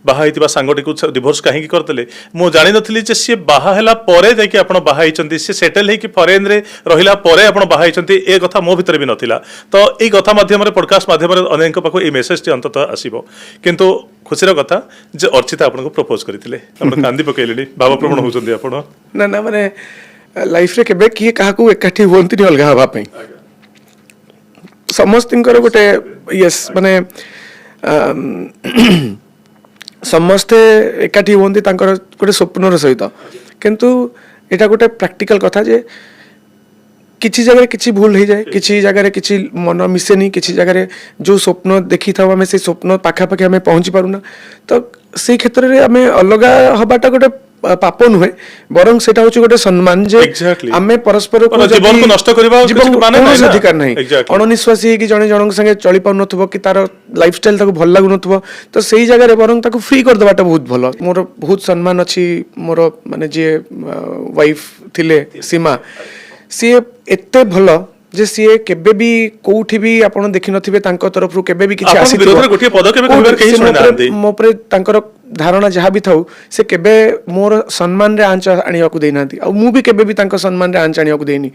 ବାହା ହେଇଥିବା ସାଙ୍ଗଟିକୁ ଡିଭୋର୍ସ କାହିଁକି କରିଦେଲେ। ମୁଁ ଜାଣିନଥିଲି ଯେ ସିଏ ବାହା ହେଲା ପରେ ଯାଇକି ଆପଣ ବାହା ହେଇଛନ୍ତି, ସିଏ ସେଟେଲ୍ ହେଇକି ଫରେନ୍ରେ ରହିଲା ପରେ ଆପଣ ବାହା ହେଇଛନ୍ତି। ଏ କଥା ମୋ ଭିତରେ ବି ନଥିଲା। ତ ଏଇ କଥା ମାଧ୍ୟମରେ, ପଡକାଷ୍ଟ ମାଧ୍ୟମରେ ଅନେକଙ୍କ ପାଖକୁ ଏଇ ମେସେଜଟି ଅନ୍ତତଃ ଆସିବ। କିନ୍ତୁ ଖୁସିର କଥା ଯେ ଅର୍ଚ୍ଚିତା ଆପଣଙ୍କୁ ପ୍ରପୋଜ କରିଥିଲେ। ଆପଣ କାନ୍ଦି ପକେଇଲେଣି, ଭାବପ୍ରବଣ ହେଉଛନ୍ତି ଆପଣ। ନା ନା, ମାନେ ଲାଇଫରେ କେବେ କିଏ କାହାକୁ ଏକାଠି ହୁଅନ୍ତିନି ଅଲଗା ହେବା ପାଇଁ। ସମସ୍ତଙ୍କର ଗୋଟେ ୟେସ୍, ମାନେ ସମସ୍ତେ ଏକାଠି ହୁଅନ୍ତି ତାଙ୍କର ଗୋଟେ ସ୍ୱପ୍ନର ସହିତ। କିନ୍ତୁ ଏଇଟା ଗୋଟେ ପ୍ରାକ୍ଟିକାଲ କଥା ଯେ କିଛି ଜାଗାରେ କିଛି ଭୁଲ ହେଇଯାଏ, କିଛି ଜାଗାରେ କିଛି ମନ ମିଶେନି, କିଛି ଜାଗାରେ ଯେଉଁ ସ୍ୱପ୍ନ ଦେଖିଥାଉ ଆମେ, ସେଇ ସ୍ୱପ୍ନ ପାଖାପାଖି ଆମେ ପହଞ୍ଚି ପାରୁନା। ତ ସେଇ କ୍ଷେତ୍ରରେ ଆମେ ଅଲଗା ହବାଟା ଗୋଟେ ପାପ ନୁହେଁ, ବରଂ ସେଇଟା ହଉଛି ଗୋଟେ ସମ୍ମାନ ଯେ ଆମେ ପରସ୍ପରକୁ ଯଦି ଜୀବନକୁ ନଷ୍ଟ କରିବା କିଛି ଜୀବନକୁ ମାନେ ନାହିଁ କୌଣସି ନା। ଅଧିକାର ନାହିଁ। ଅଣନିଶ୍ୱାସୀ ହେଇକି ଜଣେ ଜଣଙ୍କ ସାଙ୍ଗେ ଚଳି ପାରୁନଥିବ କି ତାର ଲାଇଫଷ୍ଟାଇଲ ତାକୁ ଭଲ ଲାଗୁନଥିବ, ତ ସେଇ ଜାଗାରେ ବରଂ ତାକୁ ଫ୍ରି କରିଦେବାଟା ବହୁତ ଭଲ। ମୋର ବହୁତ ସମ୍ମାନ ଅଛି ମୋର, ମାନେ ଯିଏ ୱାଇଫ ଥିଲେ ସୀମା, ସିଏ ଏତେ ଭଲ ଯେ ସିଏ କେବେ ବି କୋଉଠି ବି ଆପଣ ଦେଖିନଥିବେ ତାଙ୍କ ତରଫରୁ କେବେ ବି କିଛି ଆପଣଙ୍କ ଆସିଥିବ। ବିରୋଧରେ ଗୋଟିଏ ପଦ କେବେ କହିବାର କେହି ସେ ମୋ ଉପରେ- ଶୁଣିନାହାନ୍ତି। ମୋ ଉପରେ ତାଙ୍କର ଧାରଣା ଯାହା ବି ଥାଉ, ସେ କେବେ ମୋର ସମ୍ମାନରେ ଆଞ୍ଚ ଆଣିବାକୁ ଦେଇନାହାନ୍ତି ଆଉ ମୁଁ ବି କେବେ ବି ତାଙ୍କ ସମ୍ମାନରେ ଆଞ୍ଚ ଆଣିବାକୁ ଦେଇନି।